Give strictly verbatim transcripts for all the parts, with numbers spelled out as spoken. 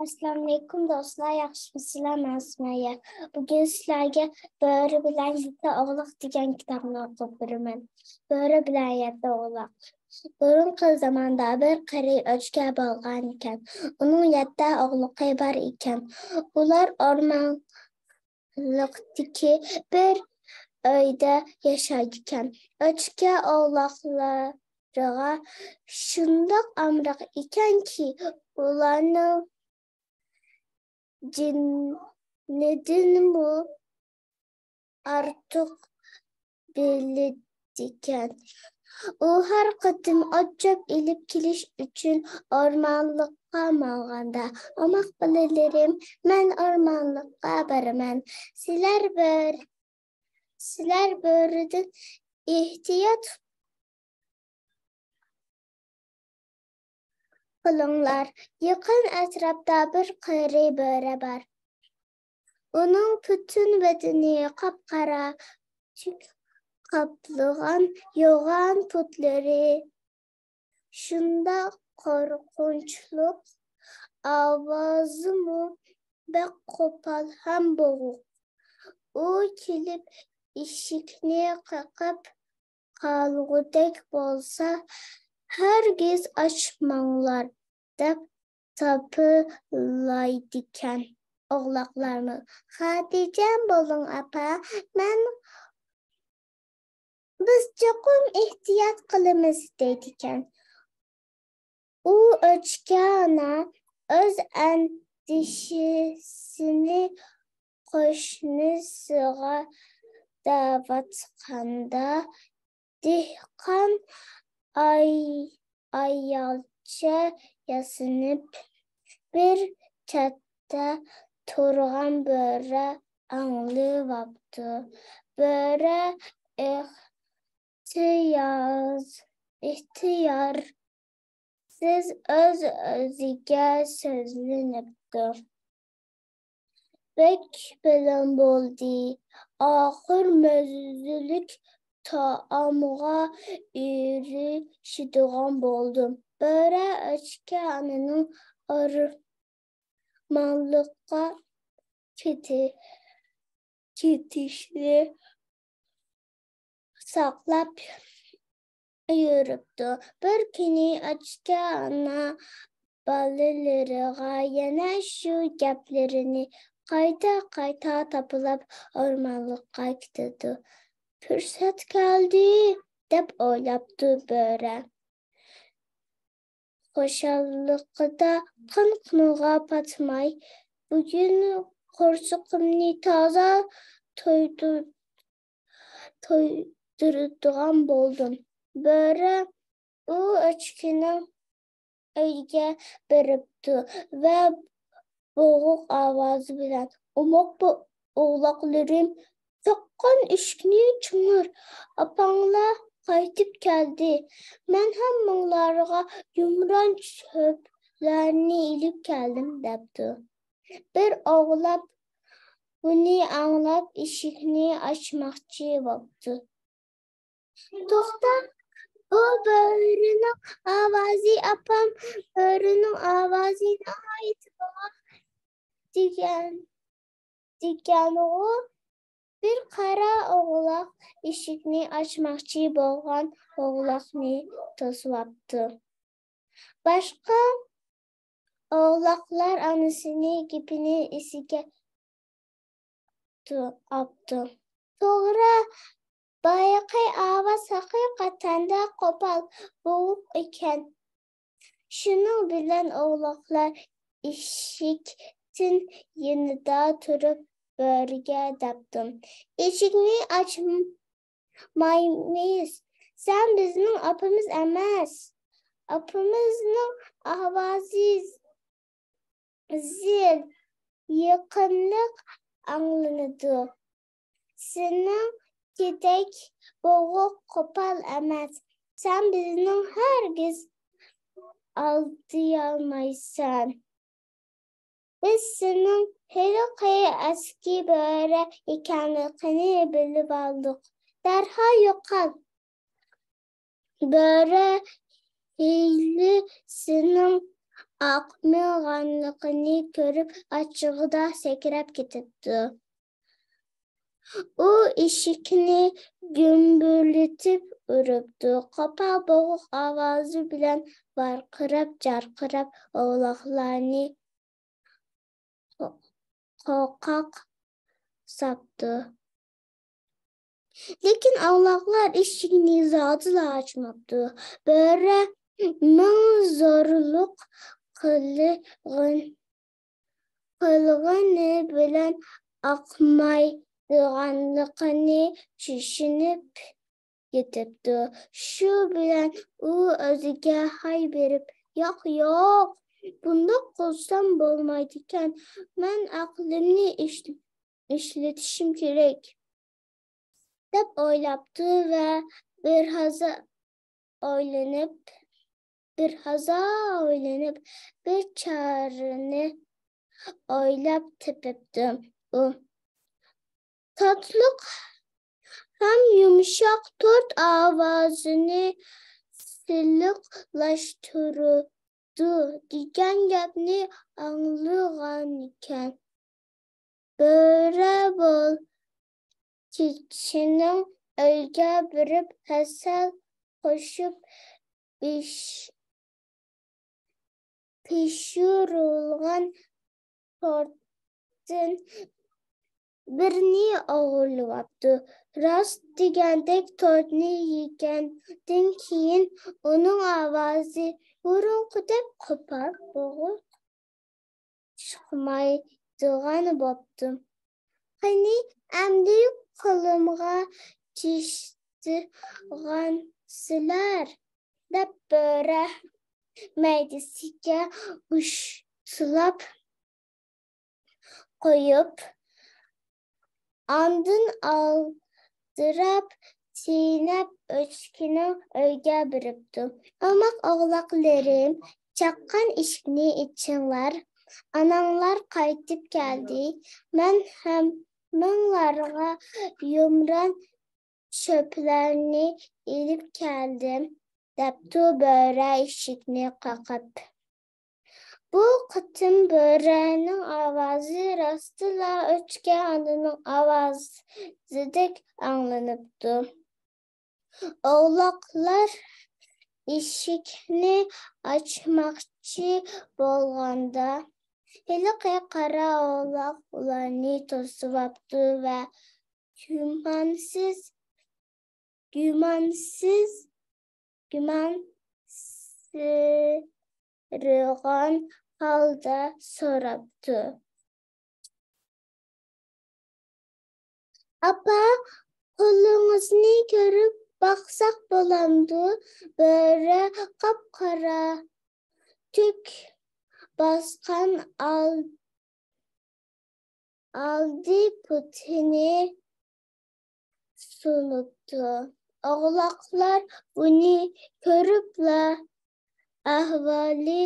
ئەسسالامۇئەلەيكۇم دوستلار، ياخشىمۇسىلەر؟ مەن سۈمەييە. بۈگۈن سىلەرگە بۆرە بىلەن يەتتە ئوغلاق دېگەن كىتابنى ئوقۇپ بېرىمەن. بۆرە بىلەن يەتتە ئوغلاق. بۇرۇنقى زاماندا بىر قېرى ئۆچكە بولغان ئىكەن. ئۇنىڭ يەتتە ئوغلىقى بار ئىكەن. ئۇلار ئورمانلىقتىكى بىر ئۆيدە ياشايدىكەن. ئۆچكە ئوغلاقلىرىغا شۇنداق ئامراق ئىكەنكى، ئۇلارنىڭ جېنىدىنمۇ ئارتۇق بىلىدىكەن. ئۇ ھەر قېتىم ئوت-چۆپ ئېلىپ كېلىش ئۈچۈن ئورمانلىققا ماڭغاندا، ئوماق بالىلىرىم، مەن ئورمانلىققا بارىمەن. سىلەر بۆر-، سىلەر بۆرىدىن ئېھتىيات قىلىڭلار. يېقىن ئەتراپتا بىر قېرى بۆرە بار. ئۇنىڭ پۈتۈن بەدىنى قاپقارا تۈك قاپلىغان، يوغان پۇتلىرى شۇنداق قورقۇنچلۇق، ئاۋازىمۇ بەك قوپال ھەم بوغۇق. ئۇ كېلىپ ئىشىكنى قېقىپ قالغۇدەك بولسا، ھەرگىز ئاچماڭلار، دەپ تاپىلايدىكەن. ئوغلاقلارمۇ، خاتىرجەم بولۇڭ، ئاپا، مەن، بىز چوقۇم ئېھتىيات قىلىمىز، دەيدىكەن. ئۇ ئۆچكە ئانا ئۆز ئەندىشىسىنى قوشنىسىغا دەۋاتقاندا، دېھقان ئاي-، ئايالچە ياسىنىپ بىر چەتتە تۇرغان بۆرە ئاڭلىۋاپتۇ. بۆرە ئېھتىياز-، ئېھتىيارسىز ئۆز-ئۆزىگە سۆزلىنىپتۇ. بەك بەلەن بولدى. ئاخىر مەززىلىك تائامغا ئېرىشىدىغان بولدۇم. بۆرە ئۆچكە ئانىنىڭ ئورمانلىققا كېتى-، كېتىشىنى ساقلاپ يۈرۈپتۇ. بىر كۈنى ئۆچكە ئانا بالىلىرىغا يەنە شۇ گەپلىرىنى قايتا-قايتا تاپىلاپ ئورمانلىققا كېتىدۇ. پۇرسەت كەلدى، دەپ ئويلاپتۇ بۆرە. خۇشاللىقىدا قان-قېنىغا پاتماي، بۈگۈن قورسىقىمنى تازا تويدۇر-، تويدۇرىدىغان بولدۇم. بۆرە ئۇ ئۆچكىنىڭ ئۆيىگە بېرىپتۇ ۋە بوغۇق ئاۋازى بىلەن، ئوماق بو-، ئوغلاقلىرىم، چاققان ئىشىكنى چىڭىر، ئاپاڭلار قايتىپ كەلدى. مەن ھەممىڭلارغا يۇمران چۆپلەرنى ئېلىپ كەلدىم، دەپتۇ. بىر ئوغلاق بۇنى ئاڭلاپ، ئىشىكنى ئاچماقچى بوپتۇ. توختا، بۇ بۆرىنىڭ ئاۋازى، ئاپام، بۆرىنىڭ ئاۋازى ناھايىتى بوغۇق دېگەن، دېگەنغۇ. بىر قارا ئوغلاق ئىشىكنى ئاچماقچى بولغان ئوغلاقنى توسۇۋاپتۇ. باشقا ئوغلاقلار ئانىسىنى گېپىنى ئېسىگە ئاپتۇ. توغرا، بايىقى ئاۋاز ھەقىقەتەندە قوپال، بوغۇق ئىكەن. شۇنىڭ بىلەن ئوغلاقلار ئىشىكتىن يېنىدا تۇرۇپ بۆرىگە دەپتۇ: «ئىشىكنى ئاچمايمىز. سەن بىزنىڭ ئاپىمىز ئەمەس. ئاپىمىزنىڭ ئاۋازى زىل، يېقىملىق ئاڭلىنىدۇ. سېنىڭكىدەك بوغۇق، قوپال ئەمەس. سەن بىزنى ھەرگىز ئالدىيالمايسەن. بىز سېنىڭ ھېلىقى ئەسكى بۆرە ئىكەنلىكىنى بىلىۋالدۇق. دەرھال يوقال. بۆرە ھېلى سېنىڭ ئاقمىغانلىقىنى كۆرۈپ، ئاچچىقىدا سەكرەپ كېتىپتۇ. ئۇ ئىشىكنى گۈمبۈرلىتىپ ئۇرۇپتۇ. قوپال بوغۇق ئاۋازى بىلەن ۋارقىراپ-جارقىراپ ئوغلاقلارنى قو-، قورقۇتۇپتۇ. لېكىن ئوغلاقلار ئىشىكنى زادىلا ئاچماپتۇ. بۆرە مىڭ زورلۇق قىلغىن-، قىلغىنى بىلەن ئاقمايدىغانلىقىنى چۈشىنىپ كېتىپتۇ. شۇ بىلەن ئۇ ئۆزىگە ھاي بېرىپ، «ياق، ياق، بۇنداق قىلسام بولمايدىكەن. مەن ئەقلىمنى ئىش-، ئىشلىتىشىم كېرەك» دەپ ئويلاپتۇ ۋە بىر ھازا ئويلىنىپ، بىر ھازا ئويلىنىپ، بىر چارىنى ئويلاپ تېپىپتۇ. ئۇ تاتلىق ھەم يۇمشاق تورت ئاۋازىنى سىلىقلاشتۇرىدۇ دېگەن گەپنى ئاڭلىغانىكەن. بۆرە بول كېچىنىڭ ئۆيىگە بېرىپ، ھەسەل قوشۇپ بىش-، پىشۇرۇلغان تورتتىن بىرنى ئوغرىلىۋاپتۇ. راست دېگەندەك تورتنى يېگەندىن كېيىن ئۇنىڭ ئاۋازى بۇرۇنقىدەك قوپال، بوغۇق چىقمايدىغان بوپتۇ. «قېنى، ئەمدى قولۇمغا چىشتىغانسىلەر» دەپ، بۆرە مەيدىسىگە ئۇشتۇلاپ قويۇپ، ئاندىن ئالدىراپ، چېيىنىپ، ئۆچكىنىڭ ئۆيىگە بېرىپتۇ. «ئوماق ئوغلاقلىرىم، چاققان ئىشىكنى ئېچىڭلار، ئاناڭلار قايتىپ كەلدى. مەن ھەممىڭلارغا يۇمران چۆپلەرنى ئېلىپ كەلدىم» دەپتۇ بۆرە ئىشىكنى قېقىپ. بۇ قېتىم بۆرەنىڭ ئاۋازى راستلا ئۆچكە ئانىنىڭ ئاۋازىدەك ئاڭلىنىپتۇ. ئوغلاقلار ئىشىكنى ئاچماقچى بولغاندا، ھېلىقى قارا ئوغلاق ئۇلارنى توسۇۋاپتۇ ۋە گۇمانسىز، گۇمانسىز، گۇمانسىرىغان ھالدا سوراپتۇ: «ئاپا، قولىڭىزنى كۆرۈپ باقساق بولامدۇ؟» بۆرە قاپقارا تۈك باسقان ئال-، ئالدى پۇتىنى سۇنۇپتۇ. ئوغلاقلار بۇنى كۆرۈپلا ئەھۋالى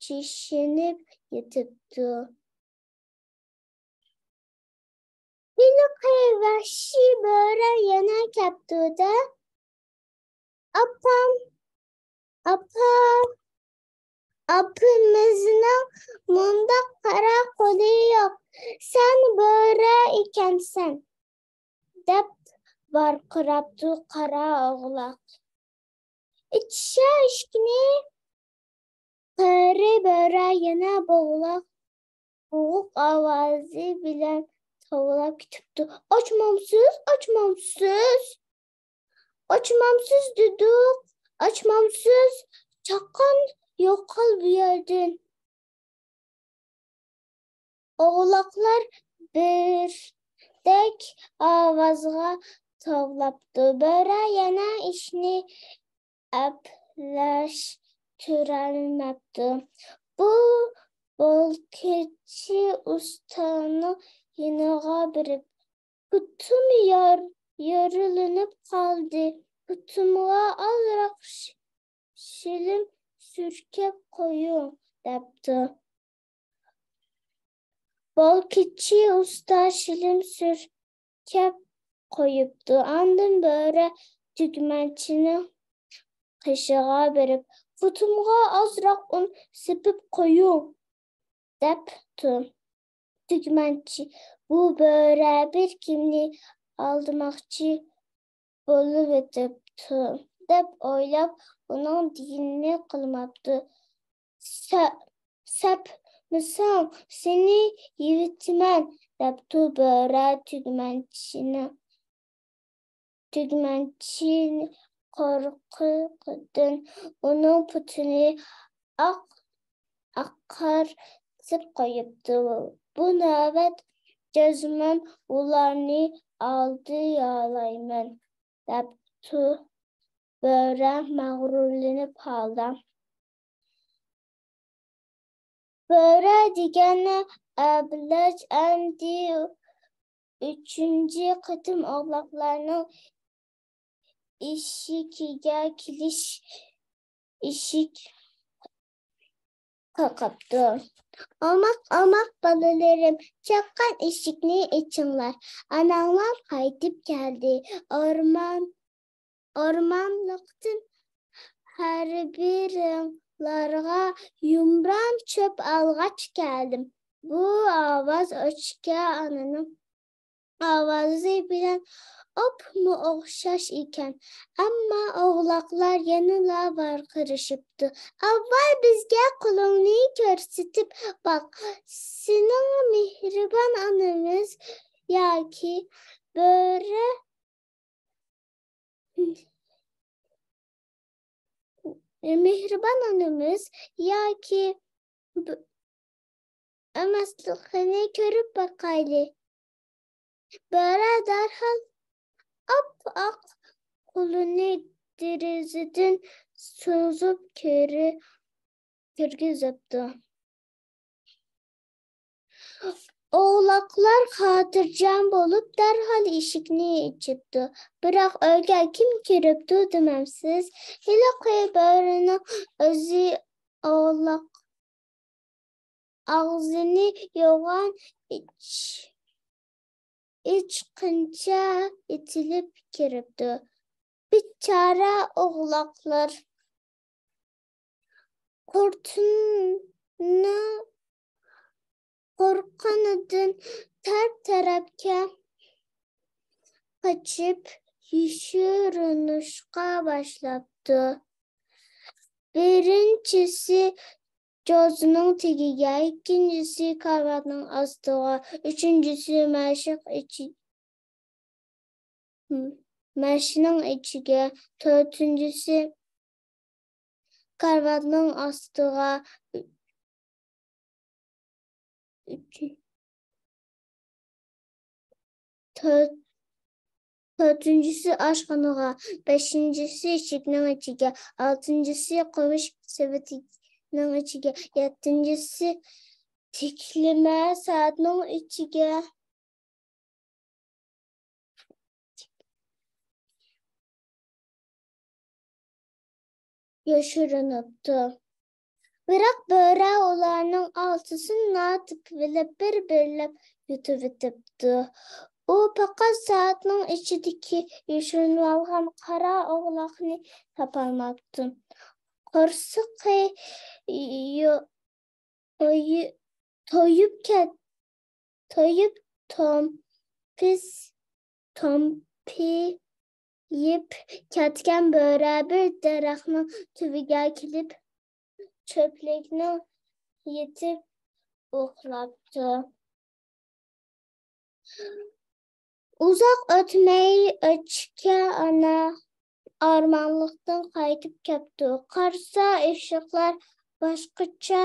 چۈشىنىپ يېتىپتۇ. ھېلىقى ۋەھشىي بۆرە يەنە كەپتۇ-دە، «ئاپام، ئاپا، ئاپىمىزنىڭ مۇنداق قارا قولى يوق، سەن بۆرە ئىكەنسەن» دەپ ۋارقىراپتۇ قارا ئوغلاق. «ئېچىشە ئىشىكنى!» قېرى بۆرە يەنە بوغۇق، بوغۇق ئاۋازى بىلەن توۋلاپ كېتىپتۇ: «ئاچمامسىز، ئاچمامسىز! ئاچمامسىز دېدۇق، ئاچمامسىز! چاققان، يوقال بۇ يەردىن!» ئوغلاقلار بىردەك ئاۋازغا توۋلاپتۇ. بۆرە يەنە ئىشنى ئەپلەشتۈرەلمەپتۇ. بۇ بولكىچى ئۇستانىڭ يېنىغا بېرىپ، «پۇتۇم يار-، يارىلىنىپ قالدى، پۇتۇمغا ئازراق ش-، شىلىم سۈركەپ قويۇڭ» دەپتۇ. بولكىچى ئۇستا شىلىم سۈركەپ قويۇپتۇ. ئاندىن بۆرە تۈگمەنچىنىڭ قېشىغا بېرىپ، پۇتۇمغا ئازراق ئۇن سېپىپ قويۇڭ» دەپتۇ. تۈگمەنچى بۇ بۆرە بىر كىمنى ئالدىماقچى بولۇۋېتىپتۇ دەپ ئويلاپ، ئۇنىڭ دېگىنىنى قىلماپتۇ. سە-، سەپمىسەڭ، سېنى يەۋېتىمەن، دەپتۇ بۆرە تۈگمەنچىنى. تۈگمەنچى قورققىنىدىن ئۇنىڭ پۇتىنى ئاق-، ئاقارتىپ قويۇپتۇ. بۇ نۆۋەت جەزمەن ئۇلارنى ئالدىيالايمەن، دەپتۇ بۆرە مەغرۇرلىنىپ ھالدا. بۆرە دېگەن ئەبلەخ ئەمدى ئۈچىنچى قېتىم ئوغلاقلارنىڭ ئىشىكىگە كېلىش ئىشىك قاقاپتۇ. «ئوماق، ئوماق بالىلىرىم، چاققان ئىشىكنى ئېچىڭلار، ئاناڭلار قايتىپ كەلدى. ئورمان، ئورمانلىقتىن ھەر بىرىڭلارغا يۇمران چۆپ ئالغاچ كەلدىم.» بۇ ئاۋاز ئۆچكە ئانىنىڭ ئاۋازى بىلەن ئوپمۇ ئوخشاش ئىكەن. ئەمما ئوغلاقلار يەنىلا ۋارقىرىشىپتۇ. «ئاۋۋال بىزگە قولۇڭنى كۆرسىتىپ باق. سېنىڭ مېھرىبان ئانىمىز ياكى بۆرە مېھرىبان ئانىمىز ياكى ب-، ئەمەسلىكىنى كۆرۈپ باقايلى.» بۆرە دەرھال ئاپئاق قولىنى دېرىزىدىن سوزۇپ كىرى-، كىرگۈزۈپتۇ. ئوغلاقلار خاتىرجەم بولۇپ، دەرھال ئىشىكنى ئېچىپتۇ. بىراق ئۆيگە كىم كىرىپتۇ دېمەمسىز؟ ھېلىقى بۆرىنىڭ ئۆزى ئوغلاق ئاغزىنى يوغان ئېچ-، ئېچقىنىچە ئېتىلىپ كىرىپتۇ. بىچارە ئوغلاقلار قورقۇنىدىن، قورققىنىدىن تەر-تەرەپكە قېچىپ يوشۇرۇنۇشقا باشلاپتۇ. بىرىنچىسى جوزىنىڭ تېگىگە، ئىككىنچىسى كارىۋاتنىڭ ئاستىغا، ئۈچىنچىسى مەشىق ئىچى-، مەشىنىڭ ئىچىگە، تۆتىنچىسى كارىۋاتنىڭ ئاستىغا، ئۈ-، ئۈچ-، تۆت-، تۆتىنچىسى ئاشخانىغا، بەشىنچىسى ئىشىكنىڭ ئىچىگە، ئالتىنچىسى قومۇش سېۋىتىنىڭ ئىچىگە، يەتتىنچىسى تىكلىمە سائەتنىڭ ئىچىگە يوشۇرۇنۇپتۇ. بىراق بۆرە ئۇلارنىڭ ئالتىسىنىلا تېپىۋېلىپ، بىر-بىرلەپ يۇتۇۋېتىپتۇ. ئۇ پەقەت سائەتنىڭ ئىچىدىكى يوشۇرۇنۇۋالغان قارا ئوغلاقنى تاپالماپتۇ. قورسىقى يو-، تويۇ-، تويۇپ كەت-، تويۇپ تومپىس-، تومپىيىپ كەتكەن بۆرە بىر دەرەخنىڭ تۈۋىگە كېلىپ، چۆپلۈكنىڭ يېتىپ ئۇخلاپتۇ. ئۇزاق ئۆتمەي ئۆچكە ئانا ئورمانلىقتىن قايتىپ كەپتۇ. قارىسا، ئىشىكلەر باشقىچە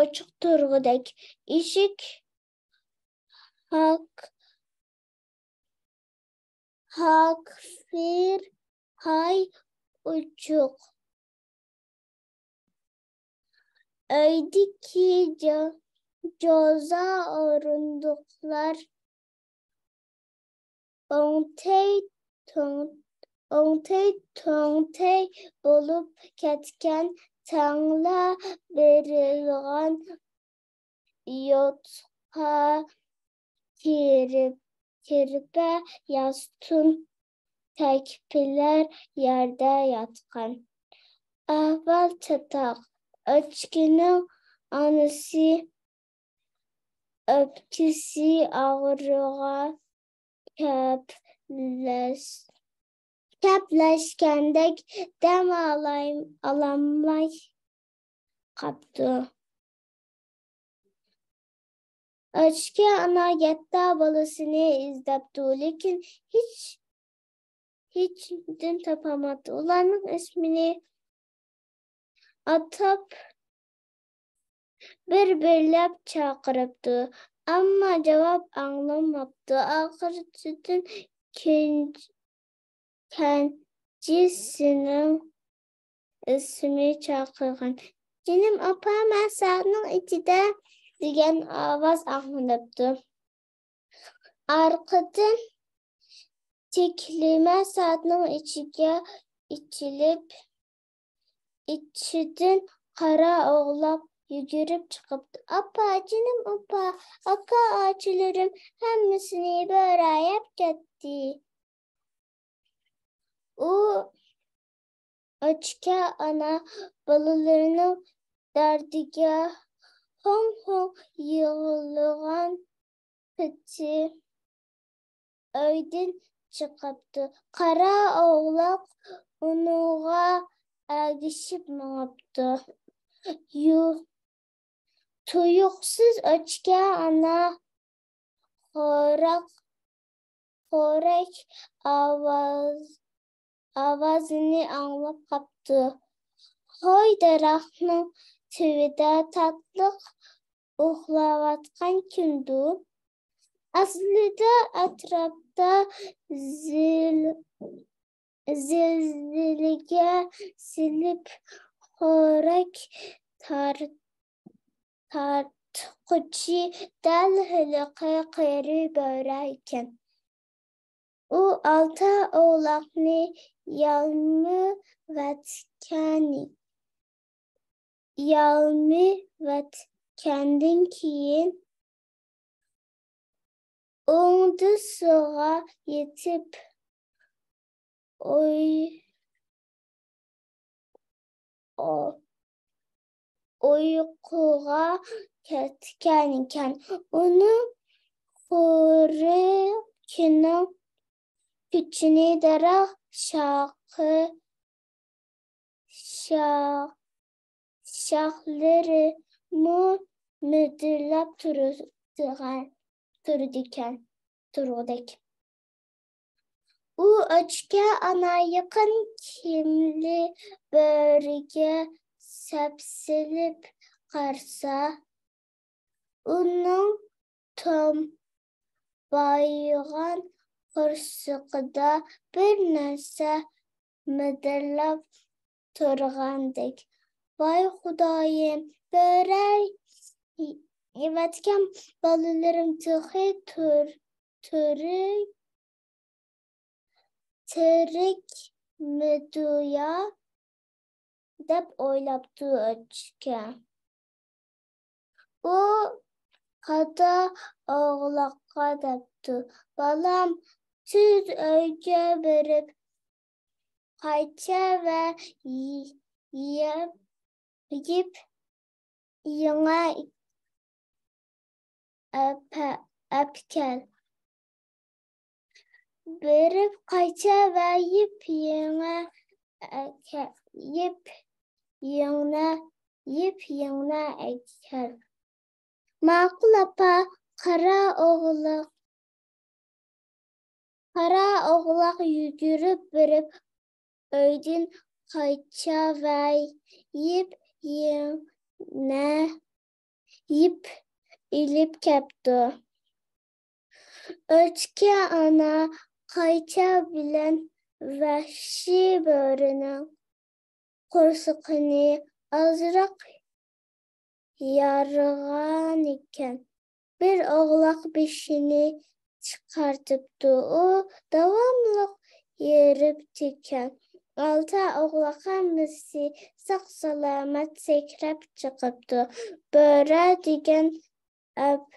ئوچۇق تۇرغۇدەك. ئىشىك ھاك-، ھاكفىر ھاي ئوچۇق. ئۆيدىكى جا-، جوزا ئورۇندۇقلار ئوڭتەي توڭ-، ئوڭتەي توڭتەي بولۇپ كەتكەن، تەڭلا بېرىلغان يوتقا، كىرىپ-، كىرپە، ياستۇق، تەكپىلەر يەردە ياتقان. ئەھۋال چاتاق. ئۆچكىنىڭ ئانىسى ئۆپكىسى ئاغرىغان كەپلەش-، كەپلەشكەندەك دەم ئالاي-، ئالالماي قاپتۇ. ئۆچكە ئانا يەتتە بالىسىنى ئىزدەپتۇ، لېكىن ھېچ، ھېچنېمىدىن تاپالماپتۇ. ئۇلارنىڭ ئىسمىنى ئاتاپ، بىر-بىرلەپ چاقىرىپتۇ، ئەمما جاۋاب ئاڭلانماپتۇ. ئاخىرىدىن كېن-، كەنجىسىنىڭ ئىسمى چاقىرغان. «جېنىم ئاپا، مەن سائەتنىڭ ئىچىدە» دېگەن ئاۋاز ئاڭلىنىپتۇ. ئارقىدىن تىكلىمە سائەتنىڭ ئىچىگە ئېچىلىپ، ئىچىدىن قارا ئوغلاق يۈگۈرۈپ چىقىپتۇ. «ئاپا، جېنىم ئاپا، ئاكا-ئاچىلىرىم ھەممىسىنى بۆرە يەپ كەتتى.» ئۇ ئۆچكە ئانا بالىلىرىنىڭ دەردىگە ھوڭ-ھوڭ يىغلىغان پېتى ئۆيدىن چىقىپتۇ. قارا ئوغلاق ئۇنىڭغا ئەگىشىپ مېڭىپتۇ. يۇ-، تۇيۇقسىز ئۆچكە ئانا خوراك، خورەك ئاۋاز-، ئاۋازىنى ئاڭلاپ قاپتۇ. ھوي، دەرەخنىڭ تۈۋىدە تاتلىق ئۇخلاۋاتقان كىمدۇ؟ ئەسلىدە ئەتراپتا زىل-، زىلزىلىگە سېلىپ خورەك تار-، تارتقۇچى دەل ھېلىقى قېرى بۆرە ئىكەن. ئۇ ئالتە ئوغلاقنى يالمىۋەتكەن، يالمىۋەتكەندىن كېيىن ئوڭدىسىغا يېتىپ، ئۇي-، ئۇ-، ئۇيقۇغا كەتكەنىكەن. ئۇنىڭ خورىكىنىڭ كۈچىنى دەرەخ شاخى، شاخ-، شاخلىرىمۇ مىدىرلاپ تۇرىدىغان، تۇرىدىكەن، تۇرغۇدەك. ئۇ ئۆچكە ئانا يېقىن كىملىك بۆرىگە سەپسېلىپ قارىسا، ئۇنىڭ تومبايغان قورسىقىدا بىر نەرسە مىدىرلاپ تۇرغاندەك. ۋاي خۇدايىم، بۆرە يەۋەتكەن بالىلىرىم تېخى تۇر-، تىرىك، تىرىكمىدۇ يا؟ دەپ ئويلاپتۇ ئۆچكە. ئۇ قارا ئوغلاققا دەپتۇ: بالام، تېز ئۆيگە بېرىپ، قايچا ۋە يىپ، يىپ يىڭنە ئەپكەل. بېرىپ قايچا ۋە يىپ يىڭنە ئەكە-، يىپ يىڭنە، يىپ يىڭنە ئەكەل. ماقۇل، ئاپا. قارا ئوغلاق، قارا ئوغلاق يۈگۈرۈپ بېرىپ، ئۆيدىن قايچا ۋە يىپ يىڭنە، يىپ ئېلىپ كەپتۇ. ئۆچكە ئانا قايچا بىلەن ۋەھشىي بۆرىنىڭ قورسىقىنى ئازراق يارغانىكەن. بىر ئوغلاق بېشىنى چىقارتىپتۇ. ئۇ داۋاملىق يېرىپتىكەن. ئالتە ئوغلاق ھەممىسى ساق-سالامەت سەكرەپ چىقىپتۇ. بۆرە دېگەن ئەب-،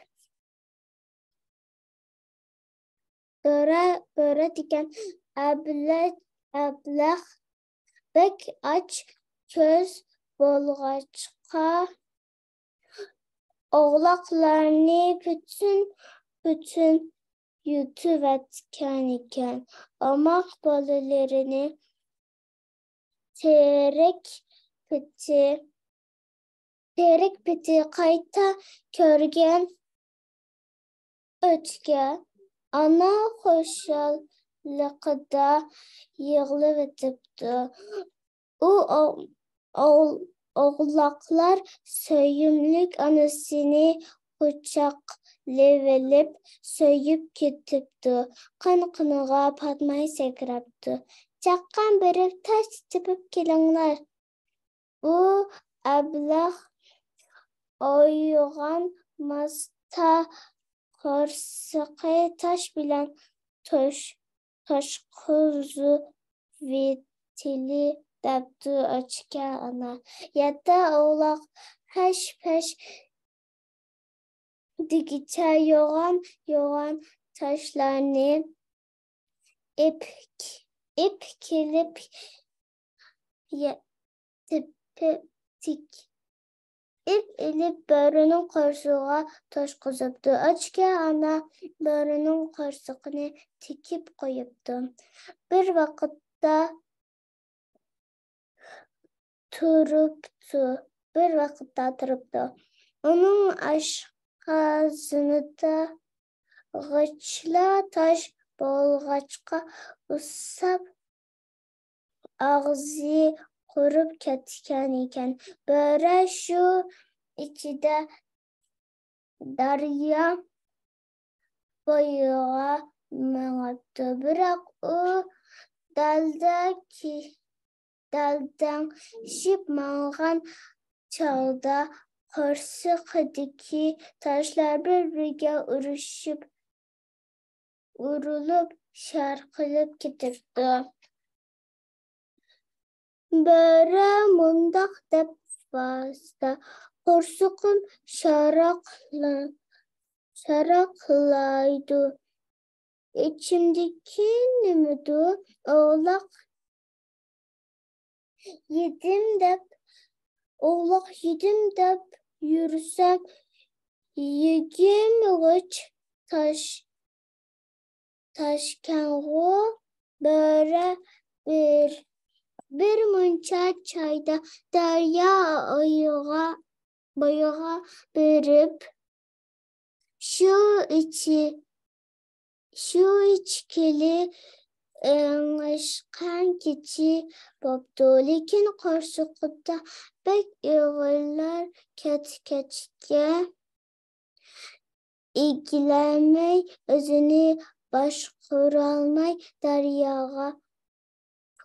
بۆرە، بۆرە دېگەن ئەبلە-، ئەبلەخ، بەك ئاچ، كۆز بولغاچقا، ئوغلاقلارنى پۈتۈن، پۈتۈن يۇتۇۋەتكەنىكەن. ئوماق بالىلىرىنى تىرىك پېتى، تىرىك پېتى قايتا كۆرگەن ئۆچكە ئانا خۇشاللىقىدا يىغلىۋېتىپتۇ. ئۇ ئو-، ئو-، ئوغلاقلار سۆيۈملۈك ئانىسىنى قۇچاقلىۋېلىپ سۆيۈپ كېتىپتۇ. قان-قېنىغا پاتماي سەكرەپتۇ. چاققان بېرىپ تاش تېپىپ كېلىڭلار. ئۇ ئەبلەخ ئويغانماستا قورسىقى تاش بىلەن توش-، توشقۇزۇۋېتىلى دەپتۇ ئۆچكە ئانا. يەتتە ئوغلاق پەش-پەش دېگۈچە يوغان-يوغان تاشلارنى ئېپ-، ئېپ كېلىپ، يە-، تېپىپ، تىك-، ئېپ ئېلىپ بۆرىنىڭ قورسىقىغا توشقۇزۇپتۇ. ئۆچكە ئانا بۆرىنىڭ قورسىقىنى تىكىپ قويۇپتۇ. بىر ۋاقىتتا تۇرۇپتۇ، بىر ۋاقىتتا تۇرۇپتۇ. ئۇنىڭ ئاشقازىنىدا غىچلا تاش بولغاچقا، ئۇسساپ ئاغزى قۇرۇپ كەتكەن ئىكەن. بۆرە شۇ ئىچىدە دەريا بويىغا مېڭىپتۇ. بىراق ئۇ دەلدە كى-، دەلدەڭشىپ ماڭغان چاغدا قورسىقىدىكى تاشلار بىر-بىرىگە ئۇرۇشۇپ، ئۇرۇلۇپ، شارقىلىپ كېتىپتۇ. بۆرە مۇنداق دەپ ۋاسىتە، قورسىقىم شاراقلا-، شاراقلايدۇ. ئىچىمدىكى نېمىدۇ؟ ئوغلاق يېدىم دەپ، ئوغلاق يېدىم دەپ يۈرسەم، يېگۈم غىچ تاش، تاشكەنغۇ. بۆرە بىر، بىر مۇنچە چايدا دەريا ئويىغا، بويىغا بېرىپ، شۇ ئىچى-، شۇ ئىچكىلى ئېڭىشقان كېچى بوپتۇ، لېكىن قورسىقىدا بەك ئېغىرلار كەتكەچكە، ئىگىلەلمەي، ئۆزىنى باشقۇرالماي دەرياغا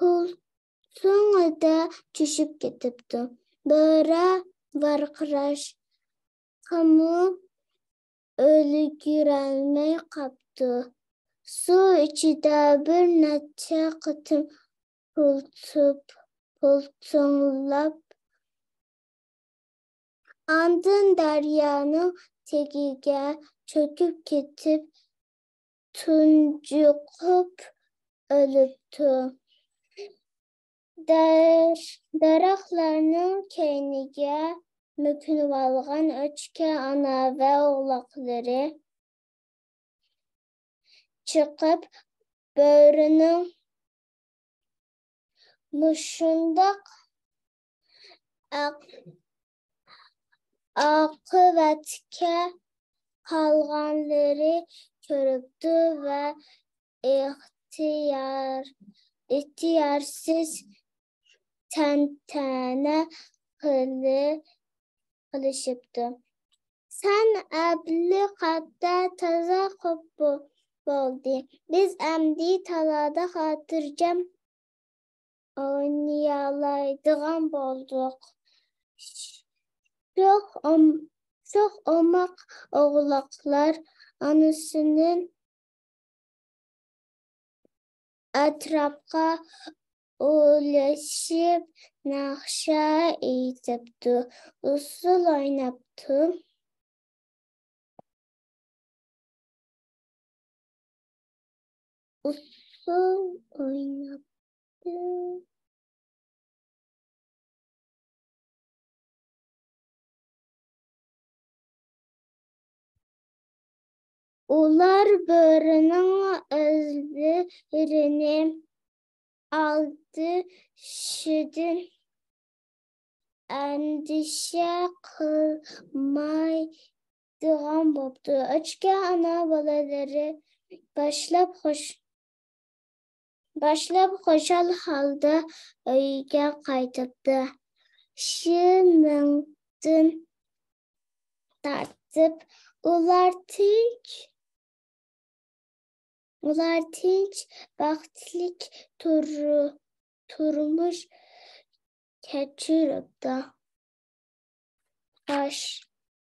پۇلتۇڭىدە چۈشۈپ كېتىپتۇ. بۆرە ۋارقىراشقىمۇ ئۈلگۈرەلمەي قاپتۇ. سۇ ئىچىدە بىر نەچچە قېتىم پۇلتۇپ، پۇلتۇڭلاپ، ئاندىن دەريانىڭ تېگىگە چۆكۈپ كېتىپ، تۇنجۇقۇپ ئۆلۈپتۇ. دەر-، دەرەخلەرنىڭ كەينىگە مۆكۈنۈۋالغان ئۆچكە ئانا ۋە ئوغلاقلىرى چىقىپ، بۆرىنىڭ مۇشۇنداق ئاق-، ئاقىۋەتكە قالغانلىرى كۆرۈپتۇ ۋە ئىختىيار-، ئىختىيارسىز تەنتەنە قىلىشىپتۇ. سەن ئەبلىخەتتە تازا خوپ بو-، بولدى. بىز ئەمدى تالادا خاتىرجەم ئوينىيالايدىغان بولدۇق. شوخ ئوم-، شوخ ئوماق ئوغلاقلار ئانىسىنىڭ ئەتراپقا ئۇلىشىپ ناخشا ئېيتىپتۇ، ئۇسسۇل ئويناپتۇ. ئۇسسۇل ئويناپتۇ. ئۇلار بۆرىنىڭ ئىزلىرىنى ئالدىشىدىن ئەندىشە قىلمايدىغان بوپتۇ. ئۆچكە ئانا بالىلىرى باشلاپ خوش-، باشلاپ خۇشال ھالدا ئۆيگە قايتىپتۇ. شۇنىڭدىن تارتىپ ئۇلار تىنچ، ئۇلار تىنچ، بەختلىك تۇر-، تۇرمۇش كەچۈرۈپتۇ. خوش.